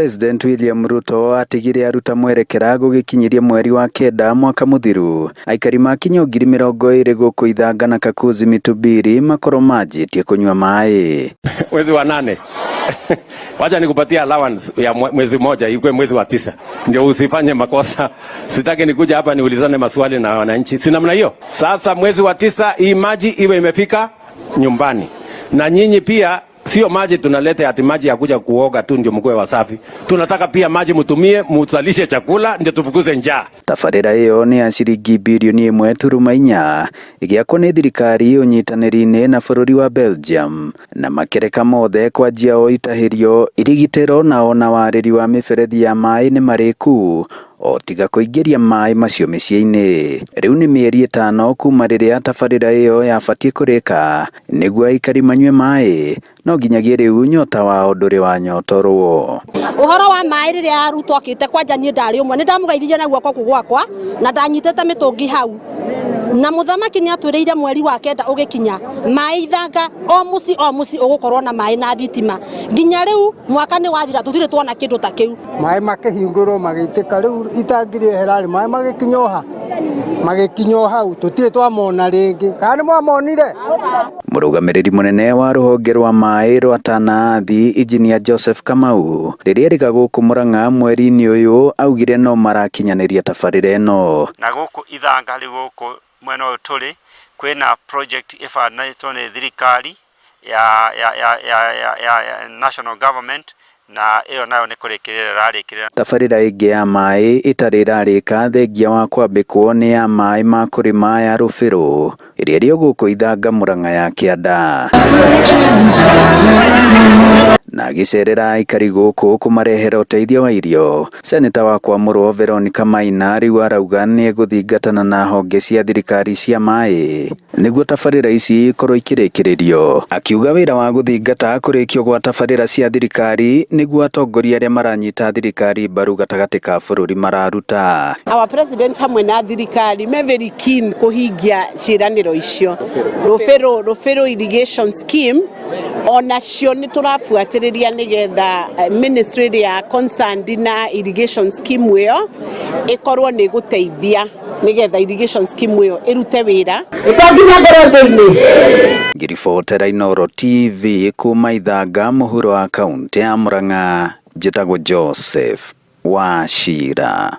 President William Ruto atigire aruta mwerekera gũgĩkinyĩria mweri wa kenda mwaka mũthiru. Aikari makinya 20,000 gũkũ Ithanga na Kakuzi Mitubiri makorwo manjĩtie kũnyua maĩ. Mwezi wa nane, wacha nikupatia allowance ya mwezi moja, ikuwe mwezi wa tisa, ndio usifanye makosa. Sitaki nikuja hapa niulizane maswali na wananchi, si namna hiyo? Sasa mwezi wa tisa hii maji iwe imefika nyumbani, na nyinyi pia. Sio maji tunaleta ati maji ya kuja kuoga tu ndio mkuwe wasafi. Tunataka pia maji mtumie, muzalishe chakula ndio tufukuze njaa. Tabarĩra ĩyo nĩ ya ciringi birioni 1.4, ĩgĩakwo nĩ thirikari ũnyitanĩri-inĩ na bũrũri wa Belgium, na makereka mothe kwanjia o itahĩrio, irigitĩro na ona warĩri wa mĩberethi ya maĩ nĩ marĩku o tiga kũingĩria maĩ macio mĩciĩ-inĩ. Rĩu nĩ mĩeri 5 kuma rĩrĩa tabarĩra ĩyo yabatiĩ kũrĩka nĩguo aikari manyue maĩ, no nginyagia rĩu nyota wao ndũrĩ wanyotorwo. Ũhoro wa maĩ, rĩrĩa Ruto okĩte, kwanja niĩ ndarĩ ũmwe nĩ ndamũgeithirie na guoko kũ gwakwa na ndanyitĩte mĩtũngi hau, na mũthamaki nĩ atwĩrĩire mweri wa kenda ũgĩkinya maĩ Ithanga, o mũciĩ o mũciĩ ũgũkorwo na maĩ na thitima. Nginya rĩu mwaka nĩ wathira, tũtirĩ tuona kĩndũ ta kĩu. Maĩ makĩhingũrwo magĩitĩka, rĩu itangi rĩehera rĩ, maĩ magĩkinya o ha, magĩkinya o hau, tũtirĩ twamona rĩngĩ. Kana nĩ mwamonire? Mũrũgamĩrĩri mũnene wa rũhonge rwa maĩ rwa Tana Athi, Injinia Joseph Kamau, rĩrĩa erĩga gũkũ Murang'a mweri-inĩ ũyũ, augire no marakinyanĩria tabarĩra ĩno. Na gũkũ Ithanga rĩu, gũkũ mwena ũyũ tũrĩ, kwĩna project ĩbanĩtwo nĩ thirikari ya national government, na ĩyo nayo nĩ kũrĩkĩrĩra ĩrarĩkĩrĩra. Tabarĩra ĩngĩ ya maĩ ĩtarĩ ĩrarĩka thengia wa kwambĩkwo nĩ ya maĩ ma kũrĩma ya Rũbĩrũ, ĩrĩa ĩrĩ o gũkũ Ithanga, Murang'a ya kĩanda. Na agĩcerera aikari gũkũ kũmarehera ũteithio wa irio, seneta wa Kwamũrwo Veronica Maina rĩu arauga nĩ egũthingatana na honge cia thirikari cia maĩ nĩguo tabarĩra ici ikorwo ikĩrĩkĩrĩrio, akiuga wĩra wa gũthingata kũrĩkio gwa tabarĩra cia thirikari nĩguo atongoria arĩa maranyita thirikari mbaru gatagatĩ ka bũrũri mararuta. Our president hamwe na thirikari me very keen kũhingia ciĩranĩro icio. Rũbĩrũ irrigation scheme onacio nĩ tũrabuatĩrĩria nĩgetha ministry ĩrĩa concerned na irrigation scheme ĩyo ĩkorwo nĩ ĩgũteithia nĩgetha irrigation scheme ĩyo ĩrute wĩra. Nginya ngorwo thĩinĩ. Ngĩribotera Inooro TV kuma Ithanga, mũhuro wa kaũntĩ ya Murang'a, njĩtagwo Joseph Wachira.